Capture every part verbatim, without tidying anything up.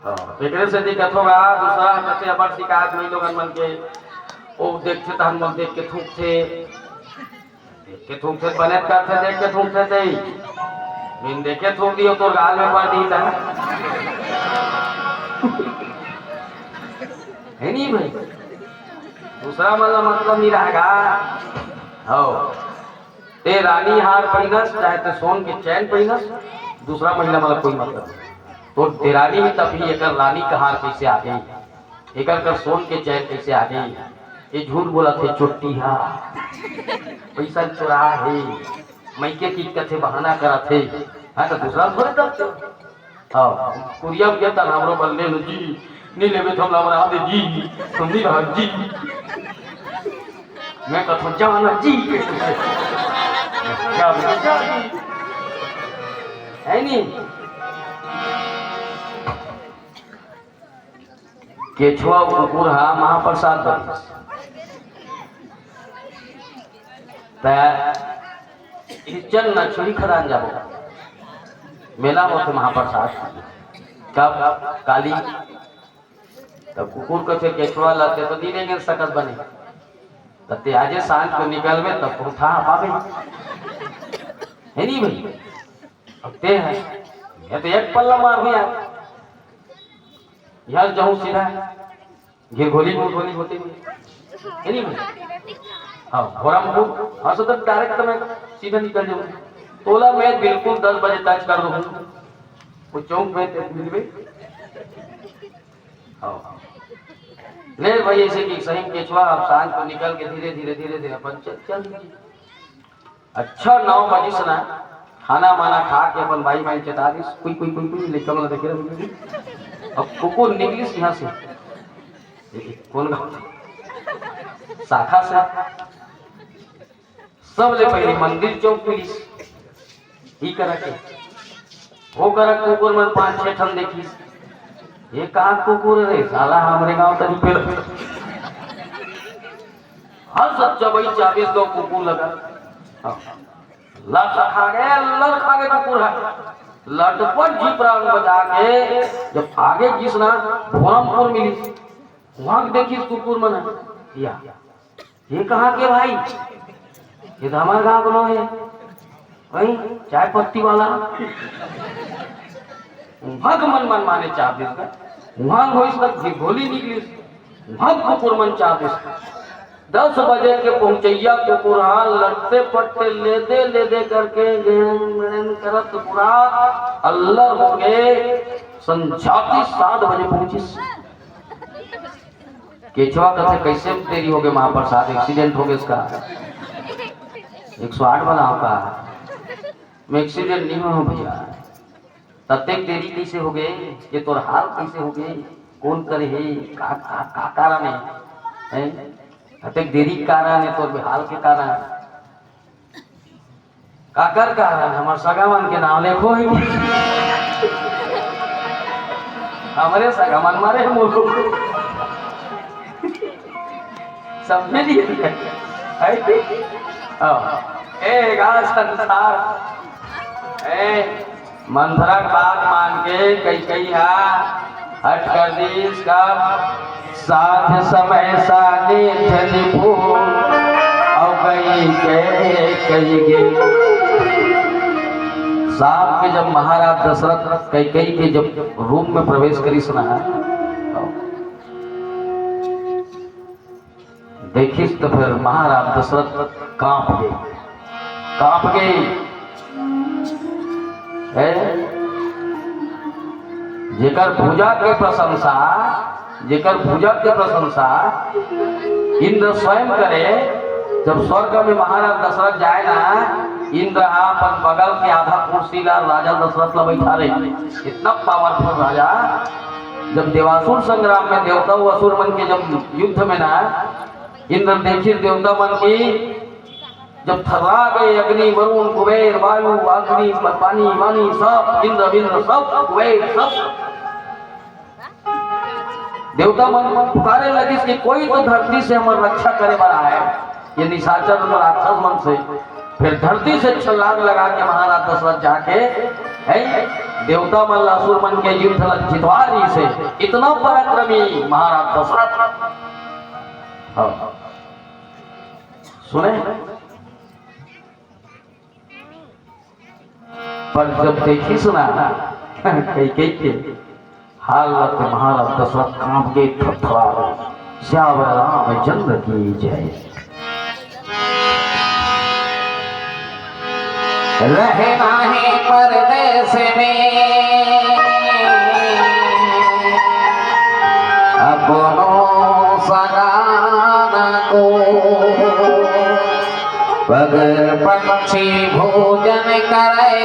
हाँ, एकरे सेती कथों गा, दूसरा कथे अब्बड़ शिकायत नहीं लोगन मन के। ओ देखथे तहन मोला देख के थूकथे। देख के थूकथे बने करथे, देख के थूकथे ते। बिन देखे थूक दियो तोर गाल में पड़ दी ता। है नहीं भाई? दूसरा मतलब, मतलब नहीं रहेगा। हो। ते रानी हार पहिनस, चाहे ते सोन के चैन पहिनस, दूसरा महिला मन ला कोई मतलब नहीं। तोर देरानी ही तभी एकर रानी कहार कैसे आ गई, एकर कर सोन के चैन कैसे आ गई? ये झूठ बोलत हे चोट्टी हा, पैसा चुरा हे, मइके की कथे बहाना करत हे। हाँ, तो दूसरा थोड़े करते। हाँ, कुरिया उरिया तन हमरो बल्ले न जी, नहीं लेबे तो हमला मरा दे जी, तुम नहीं रह जी। मैं कथों जाना जी। क्या बोले, क्या जी? है नहीं? केछुआ कुकुर हा महाप्रसाद बनिस। त इचन न छुरी खदान जाबो। मेला होथे महाप्रसाद। कब? काली। तब कुकुर कथे केछुआ ला, "ते तो नी रेंगे सकत बने। तब ते आजे सांझ को निकलबे, तब तो था पाबे।" है नहीं भाई? अब ते है। मैं तो एक पल्ला मार दिया। यार जाऊं सीधा। घिरघोली मुरघोली होते हुए। है नहीं भाई? हाँ, भोरमपुर, हाँ, सो तक डायरेक्ट मैं सीधा निकल जाऊँ। तोला मैं बिल्कुल दस बजे टच कर दूँ। वो चौक में ते मिलबे। हाँ। ले भाई, ऐसे कि सही केछुआ, आप सांझ को निकल के धीरे, धीरे, धीरे, धीरे अपन चल, चल दीजिए। अच्छा, नौ बजिस ना, खाना माना खा के अपन बाई माई चेता दिस, कुई, कुई, कुई, कुई, लइका मन देखे रहे। अब कुकुर निकलिस यहाँ से। ए, कौन गाँव? शाखा से। सबले पहले मंदिर चौक मिलिस। ई करा के। वो करा कुकुर मन पांच छह ठन देखिस। ये कहाँ कुकुर रे? साला हमरे गांव तरी पे। हर सच्चा भाई चालीस गो कुकुर लगा। हाँ। लट खा गए, लट खा गए कुकुर है। लटपट जी प्राण बचा के जब आगे किसना भोरमपुर मिली, वहां देखिस कुकुर मन है। या, ये कहाँ के भाई? ये तो हमारे गांव को नो है। वही चाय पत्ती वाला। वहां के मन, मन माने चाप देता। वहां होइस तक घिरघोली निकलिस। वहां कुकुर मन चाप देता। दस बजे के पहुंचैया कुकुर हा लड़ते पड़ते लेदे, लेदे करके गेन मेन करत पूरा अल्लर हो गए। संझाती सात बजे पहुंचिस। केछवा कथे, "कैसे देरी हो गए महाप्रसाद, एक्सीडेंट हो गए इसका?" एक सौ आठ वाला आपका। "मैं एक्सीडेंट नहीं हुआ हूँ भैया।" "ततेक देरी कैसे हो गए? ये तोर हाल कैसे हो गए? कौन करे हे? का, का, का कारण है? हैं? ततेक देरी के कारण है, तोर हाल के कारण।" "काकर कारण? हमर सगा मन के नाम लेखो ही। हमरे सगा मन मारे मोर।" समझे नहीं? है कि? हाँ। ए गा संसार, ए मंथरा के बात मान के कैकई हा हट कर दीस। कब? साथ समय सानिध्य निपुण, अउ कई के कई गे। शाम के जब महाराज दशरथ कैकई के जब रूम में प्रवेश करिस ना, देखिस त फिर महाराज दशरथ कांप गे, कांप गे। ए? जेकर भुजा के प्रशंसा, जेकर भुजा के प्रशंसा इंद्र स्वयं करे, जब स्वर्ग में महाराज दशरथ जाए ना, इंद्र हा अपन बगल के आधा कुर्सी ला राजा दशरथ ला बैठा रहे। इतना पावरफुल राजा। जब देवासुर संग्राम में देवता अउ असुर मन के जब युद्ध में ना, इंद्र देखिस देवता मन की, जब थर्रा गए अग्नि, वरुण, कुबेर, वायु, अग्नि, पानी, वानी, सब, इंद्र, विंद्र, सब, कुबेर, सब। देवता मन पुकारे लगिस कि कोई तो धरती से हमर रक्षा करे बर आए, ये निशाचर राक्षस मन से। फिर धरती से छलांग लगा के महाराज दशरथ जाके, है, देवता मन ला असुर मन के युद्ध ला जितवा रहिस हे, इतना पराक्रमी महाराज दशरथ। हाँ। सुने? पर जब देखिस ना कैकेयी के हालत, महाराज दशरथ कांप के थरथरा गे। सियावर रामचंद्र की जय। रहना है परदेस में अपनों सगाना को, पग पक्षी भोजन करे,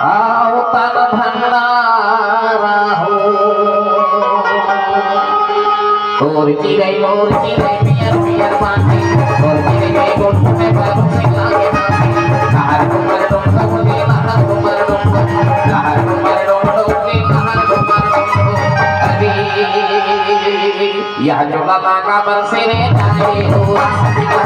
आव तन भंडारा हो। तोर चिरई मोर चिरई पियर पियर बाटे, तोर चिरई के गोठ में बाबू सिंह लागे बाटे। लहर डुमर डुम डुम के, लहर डुमर डुम डुम, लहर डुमर डुम डुम के, लहर डुमर डुम डुम। अरे, यह जो लगा का बरसे रे जाए हो राम पिता।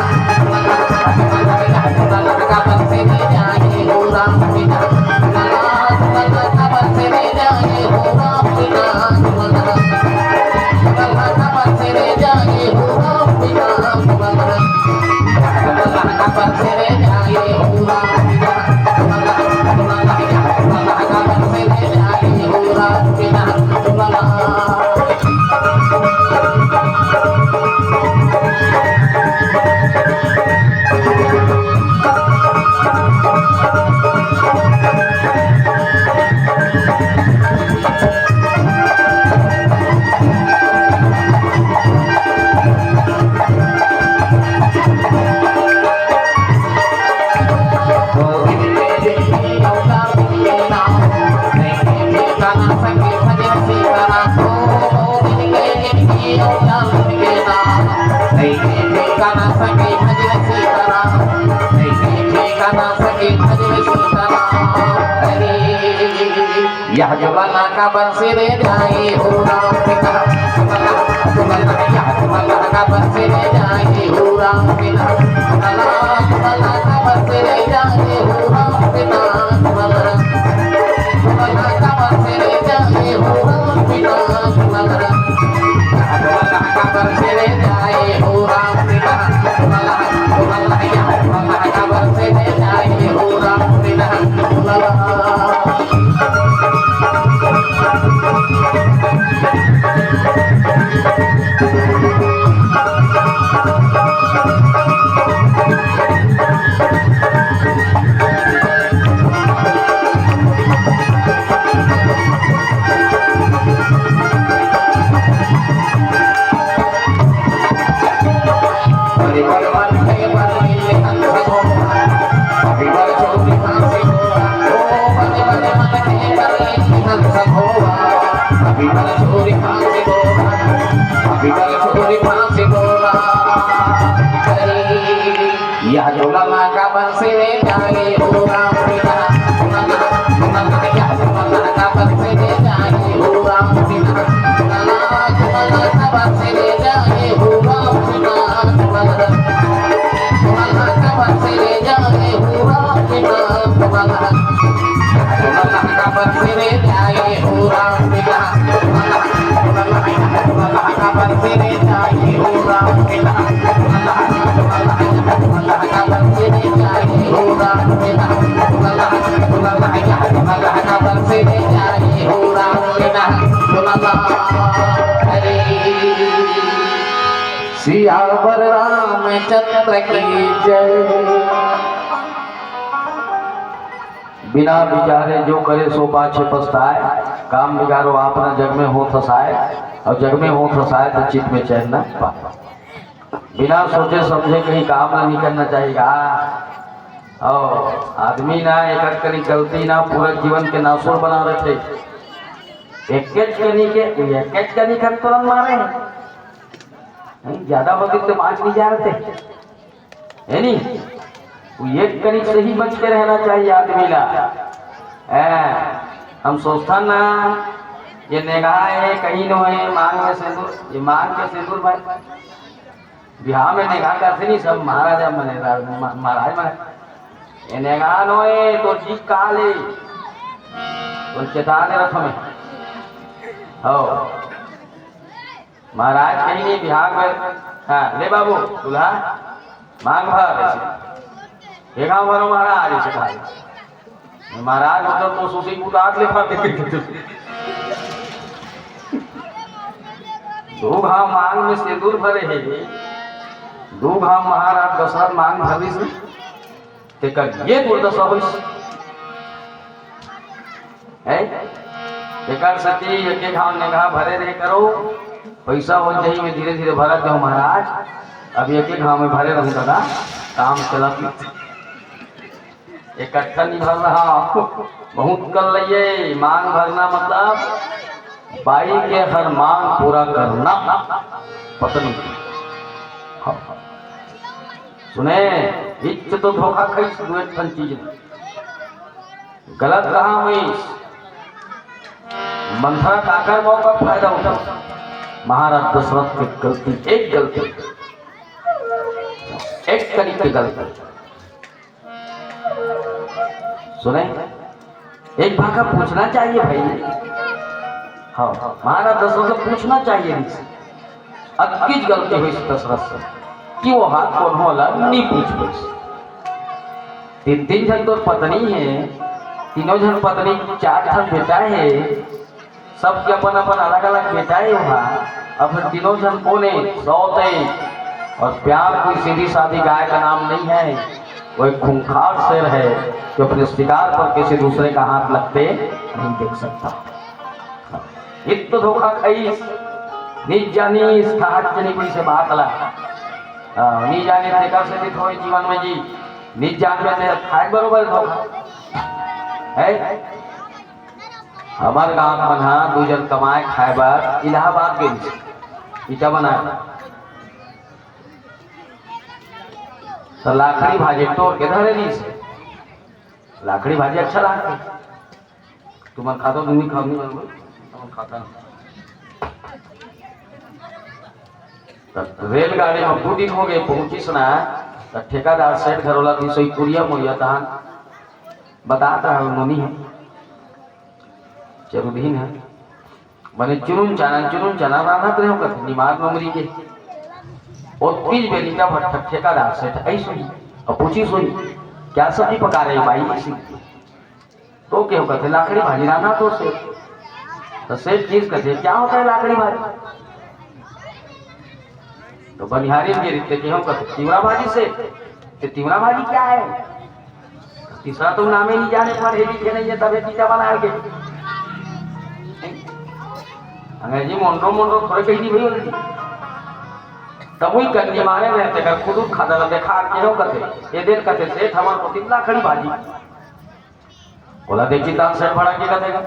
यह जमाना का बरसे रे जाए हो राम पिता, जमाना, जमाना, यह जमाना का बरसे रे जाए हो राम पिता, जमाना, जमाना का बरसे रे जाए हो राम पिता, जमाना, जमाना का बरसे रे जाए हो राम पिता, जमाना। यह टोला ना का बंसी रे जाए हो राम बिना, टोला ना, टोला ना, यह टोला ना का बंसी रे जाए हो राम बिना, टोला ना, टोला ना का बंसी रे जाए हो राम बिना, टोला ना, टोला ना का बंसी रे जाए हो राम बिना, टोला ना। सियावर रामचंद्र की जय। बिना बिचारे जो करे सो पाछे पछताए। काम बिगाड़ो आपना जग में होत हस आए, अउ जग में होत हस आए त चित में चैन न पाए। बिना सोचे समझे कहीं काम नहीं करना चाहिए। हाँ, अउ आदमी ना एक कनी गलती ना पूरा जीवन के नासुर बना रथे। एकेच कनी के, एकेच कनी के तुरंत मारे। नहीं, ज्यादा होती तो बाँच नहीं जा रहे थे। है नी? वो एक कनिक से ही बच के रहना चाहिए आदमी ला। हैं, हम सोचथन ना, ये नेगाय, कहीं नो है, मांग में सिंदूर, ये मांग के सिंदूर भाई, बिहाव में नेगा करथे नहीं सब महाराजा मने, रा-, म-, महाराज मने। ए नेंगा नोए, तोर जी काले, तोर चेताने रथों में। हो। महाराज कहीं नहीं, बिहार में, हाँ, ले बाबू, दूल्हा, मांग भर ऐसे। ये गांव भरो महाराज ऐसे कहा। महाराज मतलब तो सुसी कुदात ले भर देते। दू घांव मांग में सिंदूर भरे हे, दू घांव महाराज दशरथ मांग भरिस, तेकर ये दुर्दशा होइस। है? तेकर सेती एक एक घांव नेंगा भरे रहे करो, पैसा हो जाही में धीरे धीरे भरत जाओ महाराज। अब एक एक घांव में भरे रहूं दादा, काम चलत नहीं। इकट्ठा नहीं भर रहा, बहुत कर लिए। मांग भरना मतलब बाई के हर मांग पूरा करना। पत्नी। हाँ। सुने, इच तो धोखा खाइस, दू एक ठन चीज में। गलत कहा हुई। मंथरा काकर मौका फायदा उठा। महाराज दशरथ के गलती, एक गलती, एक कनिक के गलती। सुने, एक भाखा पूछना चाहिए भाई। हाँ, महाराज दशरथ से पूछना चाहिए इनसे। अतकीच गलती होइस दशरथ से कि वो हाथ कोनो ला नहीं पूछ पाइस। तीन तीन झन तोर पत्नी हे, तीनों झन पत्नी, चार झन बेटा हे, सबके अपन अपन अलग अलग बेटा हे। वहाँ अपन तीनों झन कोन हे? सौत हे। और प्यार कोई सीधी सादी गाय का नाम नहीं है, वो एक खूंखार शेर है जो अपने शिकार पर किसी दूसरे का हाथ लगते नहीं देख सकता। एक तो धोखा खाइस, निज जानिस, खाहत जनी कोई से बात ला। हाँ, निज जाने तेकर से भी थोड़े जीवन में जी, निज जान में ते खाए बरोबर धोखा। है? हमर गांव मन हा दू झन कमाए खाए बर इलाहाबाद गे, ईटा बनाए। तो लाखड़ी भाजी टोर के धरे रहिस। लाखड़ी भाजी अच्छा लागथे। तुमन खाथव, तुमन खाव, नहीं खाव, तुमन खाता। त रेलगाड़ी में दू दिन हो गए, पहुंचिस ना, त ठेकेदार सेठ घर वाला दिस, "कुरिया मुरिया तहान बतात रहा, नोनी है, चरुदीन है।" बने चुनुन चाना, चुनुन चाना रांधत रहे हो कथे, निमार नोमरी के। और तीज बेरी का भट्ठा ठेकेदार सेठ आई सुनी, और पूछी सुनी, "क्या सब्जी पका रहे हो भाई?" ऐसी। तो केहो कथे, "लाखड़ी भाजी रांधत हों सेठ।" तो सेठ जी कथे, "क्या होता है लाखड़ी भाजी?" तो बनिहारी के रीते केहो कथे, "तिवरा भाजी सेठ।" तो तिवरा भाजी क्या है? तीसरा तो नामे नहीं जाने, पढ़े लिखे नहीं है, तबे टीका बना के। अंग्रेजी मोंडो मोंडो थोड़े कही नहीं भई बोलती। तब वही कन्नी मारे रहते कर खुद खाता ला देखा केहो कथे, ये दिन कथे सेठ हमर को तिवरा लाखड़ी भाजी। ओला देखी तान सेठ भड़क के कथे,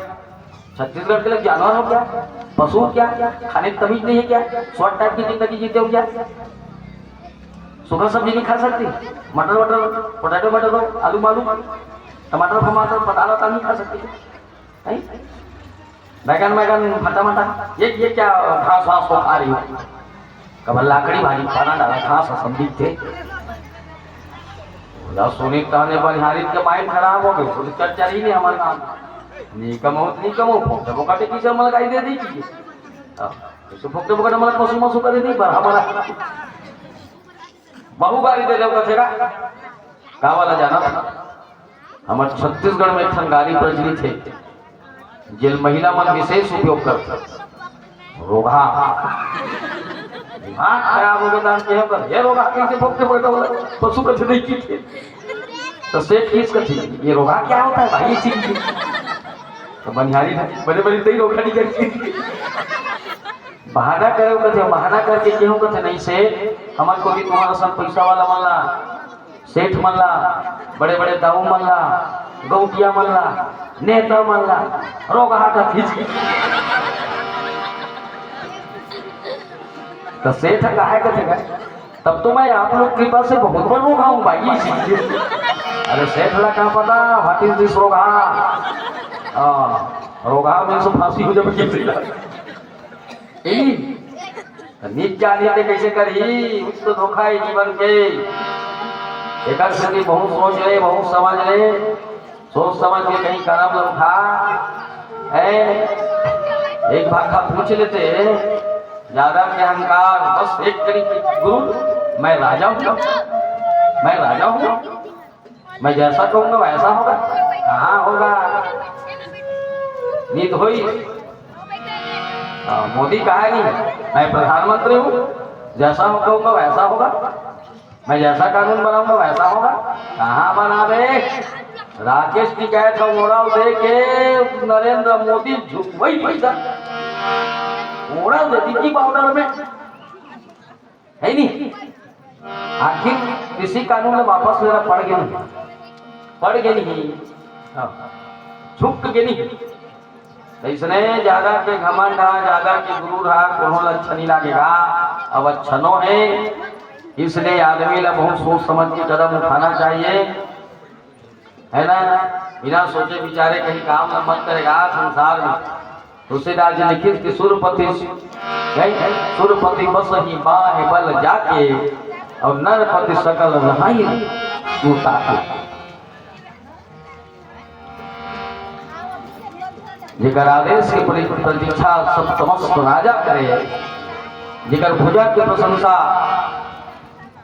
"छत्तीसगढ़ के लोग जानवर हो क्या? पशु हो क्या? खाने की तमीज नहीं है क्या? शॉर्ट टाइप की जिंदगी जीते हो क्या? सूखा सब्जी नहीं खा सकती? मटर वटर, पोटैटो वटैटो, आलू मालू, टमाटर फमाटर, पताल वताल नहीं खा सकती? नहीं? बैगन वैगन, भट्टा मट्टा, ये, ये क्या घास वास को खा रही हो?" कबर लाकड़ी भाजी पाना डाला, कहाँ से संदीप थे? बोला, सुनी तहने बनिहारी के माइंड खराब हो गई, बोले, "चल, चल ही नहीं हमारे गाँव। नहीं कमाओ, नहीं कमाओ, फोकटे फोकटे की से मलकाई दे दी की।" हाँ, तो फोकटे फोकटे मलक पशु मसु कर दी, पर हमारा बहु गाड़ी दे देगा, तेरा गाँव वाला जाना था। हमर छत्तीसगढ़ में एक ठन गाली प्रचलित हे, जेल महिला मन विशेष उपयोग करथे, रोगहा। दिमाग खराब हो गया, दान के कर, "ये रोगहा कैसे भोग के बैठा हुआ है? पशु कथे नहीं की थे।" तो सेठ किस कथे, "ये रोगहा क्या होता है भाई?" इसी की तो बनिहारी है, बड़े बड़े तई रोगहा नहीं करती। बहाना करे कथे, बहाना करके केहू कथे, "नहीं सेठ, हमर कोती तुम्हारा सन पैसा वाला मन ला, सेठ मन ला, बड़े बड़े दाऊ मन ला, गौटिया मन ला, नेता मन ला रोगहा कथे।" तो सेठ काहे कथे का? "तब तो मैं आप लोग कृपा से बहुत बड़ रोगहा हूँ भाई।" अरे सेठ ला क्या पता, what is this रोगहा? हाँ, रोगहा में से फांसी हो जाए किसी का। ए, त नीच जानी ते कैसे करही? कुछ तो धोखा है जीवन के। एकर सेती बहुत सोच ले, बहुत समझ ले, सोच समझ के कहीं कदम ल उठा। ए, एक भाखा पूछ लेते, ज्यादा के अहंकार, बस एक करी कि गुरु, मैं राजा हूँ, मैं राजा हूँ, मैं जैसा कहूँगा वैसा होगा। कहाँ होगा? नीत होई। हाँ, मोदी कहा नहीं, मैं प्रधानमंत्री हूँ, जैसा मैं कहूँगा वैसा होगा, मैं जैसा कानून बनाऊंगा वैसा होगा। कहाँ बनावे? राकेश टिकैत ह order दे के नरेंद्र मोदी झुकवई पैसा, order दे दी कि बॉर्डर में, है नहीं? आखिर कृषि कानून में वापस लेना पड़ गया नहीं, पड़ गया नहीं, हाँ, झुक गया नहीं। तो इसने ज्यादा के घमंड हा, ज्यादा के गुरूर हा, कोनो ला अच्छा नहीं लागेगा। अब अच्छा नो है, इसलिए आदमी ला बहुत सोच समझ के कदम उठाना चाहिए, है ना? बिना सोचे विचारे कहीं काम न मत करेगा संसार में। तुलसीदास जी लिखिस कि सुरपति, नहीं, सुरपति बस ही बाह बल जाके, और नरपति सकल रहाई तू ताके। जेकर आदेश के प्र-, प्रतीक्षा सब समस्त राजा करे, जेकर भुजा के प्रशंसा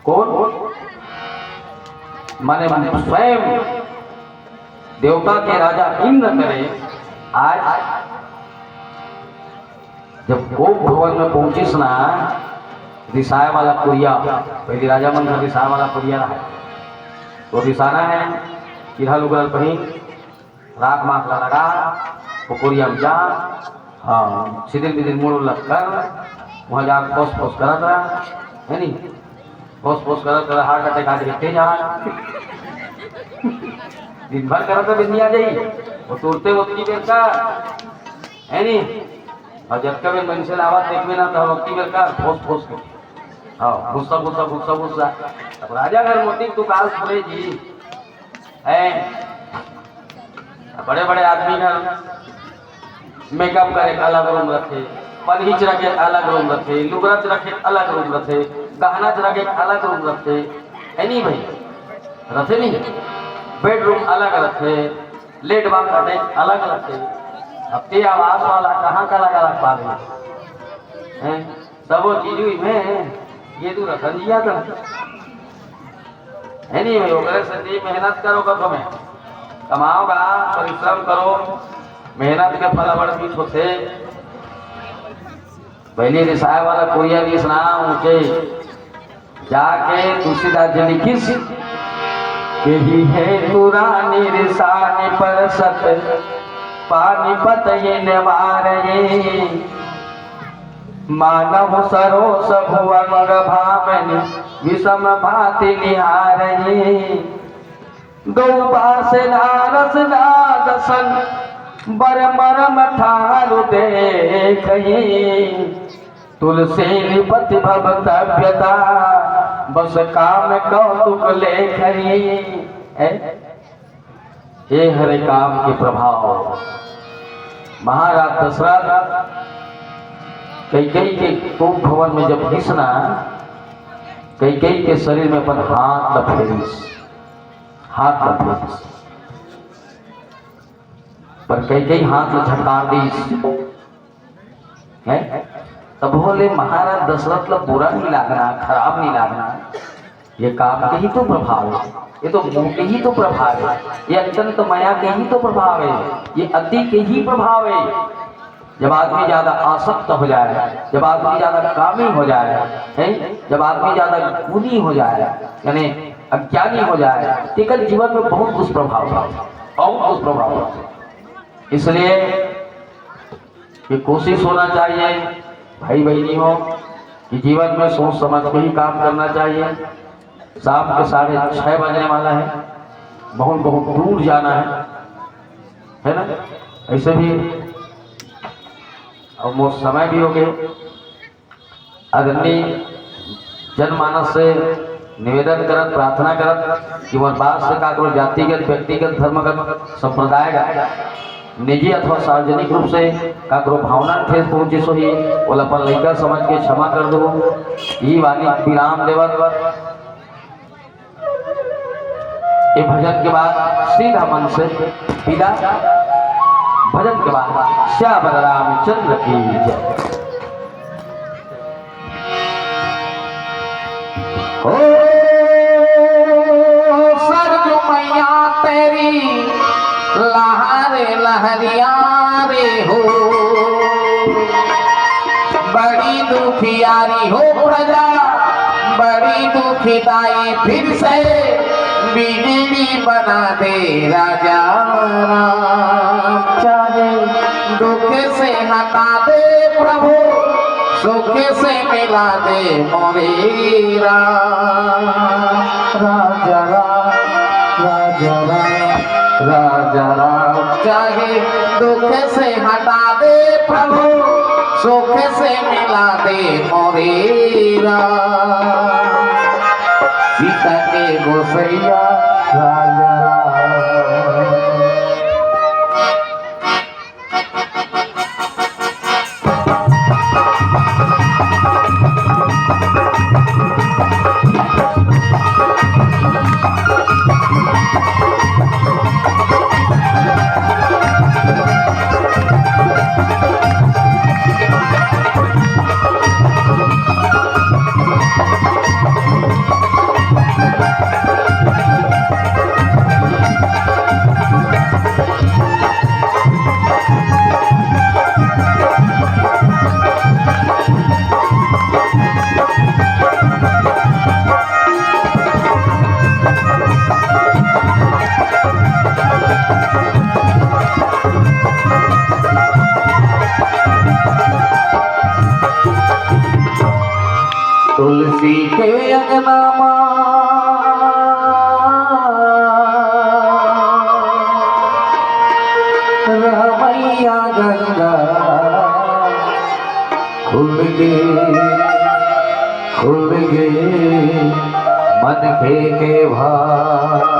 कौन? माने स्वयं देवता के राजा इंद्र करे। आज जब कोप भवन में पहुंचिस ना, रिसाए वाला कुरिया, पहले राजा मन का रिसाए वाला कुरिया रहा, तो रिसाना है, किरहा लुगरा ल पहिन, राख माख ला लगा, वो कुरिया में जा, हाँ, सिदिल बिदिल मुड़ लग कर, वहाँ जा फोस फोस करत रहा, है नी? फोस फोस करत रहा, हार्ट अटैक आ जाए, जा। दिन भर करत रहा, बिंदी आ जाई, वो तुरते ओतकी बेर का, है नी? और जतका बेर मनसे ला आवत देखबे ना, तो हम ओतकी बेर का फोस फोस के, हाँ, गुस्सा, गुस्सा, गुस्सा, गुस्सा। अब राजा घर मोती तू काल सुने जी, हैं? बड़े-बड़े आदमी घर मेकअप करे के अलग रूम रखे, पनही च रखे अलग रूम रखे, लुगरा च रखे अलग रूम रखे, गहना च रखे अलग रूम रखे, है नहीं भाई? रखे नहीं? बेडरूम अलग रखे, लेट बाथ अटैच अलग रखे। अब ते आवास वाला कहाँ का अलग-अलग पावे? हैं? सबो चीज हुई में ये तू रखन जिया था। है नहीं भाई, ओकरे से जी मेहनत करो, कब में कमाओगा, परिश्रम करो, मेहनत के फल बड़ मीठ होथे। पहले रिसाए वाला कोरिया रिस ना ऊंचे जाके तुलसीदास जी लिखिस, केहि हेतु रानी रिसानी परसत पानीपत ये निवारये। मानहु सरोस भुवंग भामिनि विषम भांति निहारहि। गौ बास नारस नादसन बर मरम ठारु देखहि। तुलसी नृपति भवतव्यता बस काम कौतुक लेखहि। ए? ये हरे काम के प्रभाव। महाराज दशरथ कैकेयी के कोप भवन में जब घिसना, कैकेयी के शरीर में अपन हाथ ल फेरिस, हाथ ल फेरिस, पर कैकेयी हाथ ल झटकार दीस। हैं? तब बोले महाराज दशरथ ला बुरा नहीं लागना, खराब नहीं लागना, ये काम के ही तो प्रभाव है, ये तो मोह के ही तो प्रभाव है, ये अत्यंत मया के ही तो प्रभाव है, ये अति के ही प्रभाव है। जब आदमी ज्यादा आसक्त हो जाए, जब आदमी ज्यादा कामी हो जाए, हैं, जब आदमी ज्यादा गुणी हो जाए, यानी अज्ञानी हो जाए, तो एकर जीवन में बहुत दुष्प्रभाव पड़ता है, बहुत दुष्प्रभाव पड़ता है। इसलिए ये कोशिश होना चाहिए भाई बहनी हो कि जीवन में सोच समझ के ही काम करना चाहिए। शाम के साढ़े छह बजने वाला है, बहुत बहुत दूर जाना है, है ना? ऐसे भी अब वो समय भी हो गए। आदरणीय जनमानस से निवेदन करत, प्रार्थना करत कि मोर बात से काकरो जातिगत, व्यक्तिगत, धर्मगत, संप्रदायगत, निजी अथवा सार्वजनिक रूप से काकरो भावना ठेस पहुंचिस होही, ओला अपन लइका समझ के क्षमा कर दो। ई वाणी विराम देवत ये भजन के बाद सीधा मन से विदा। भजन के बाद सियावर रामचंद्र की जय। ओ सरजू मैया तेरी लहरे लहरिया रे हो, बड़ी दुखियारी हो प्रजा, बड़ी दुखिदाई, फिर से बिजली बना दे राजा राम। चाहे दुख से हटा दे प्रभु, सुख से मिला दे मोरे राम। राजा राम, राजा राम, राजा राम। चाहे दुख से हटा दे प्रभु, सुख से मिला दे मोरे राम। सीता के गोसैया राजा राम। तुलसी के अंगना मा रह मैया गंगा, खुल गे, खुल गे मनखे के भाग।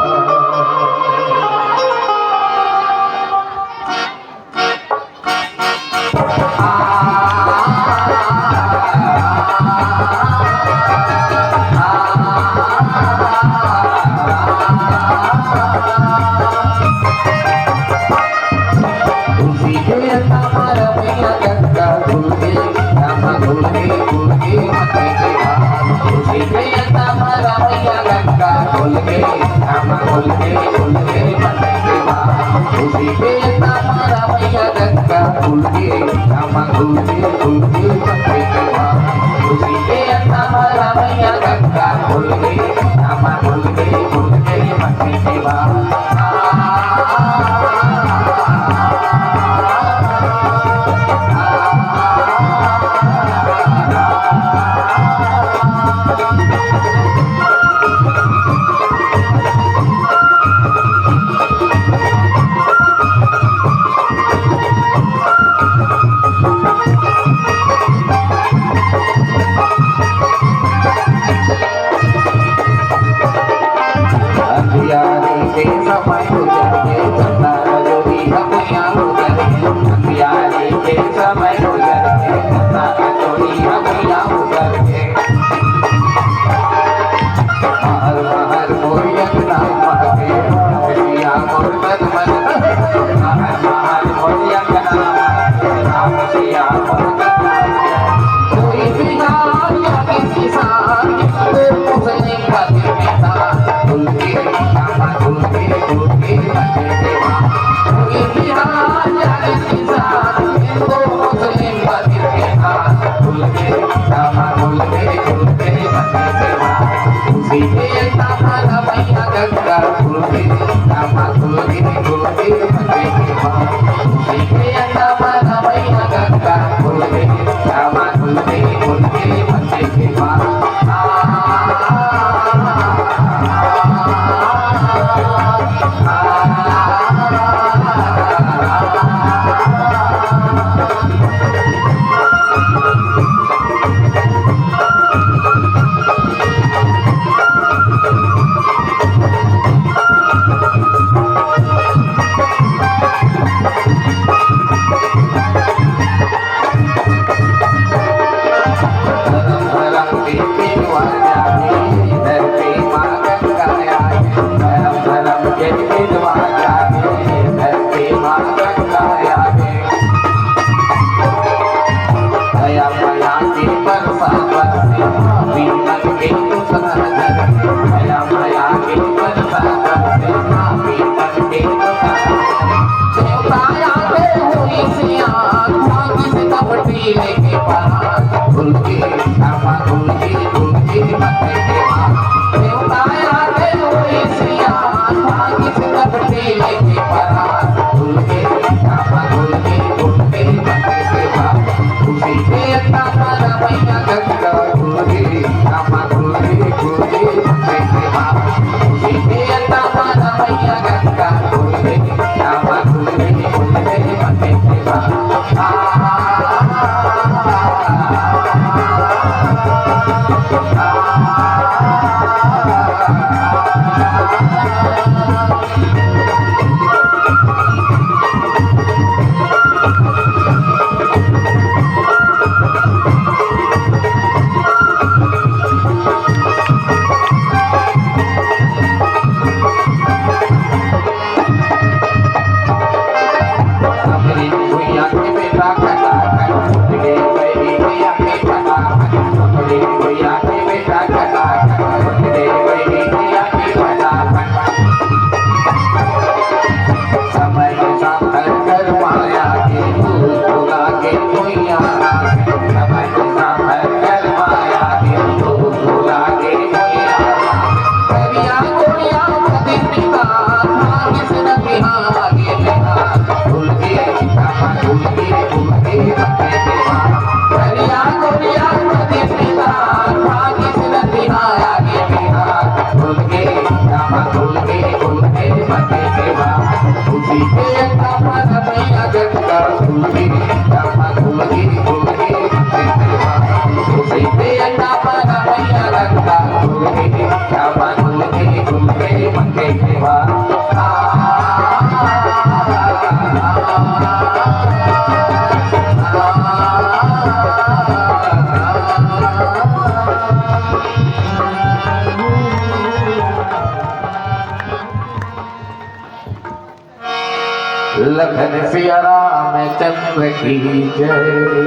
लखन सिया रामचंद्र की जय।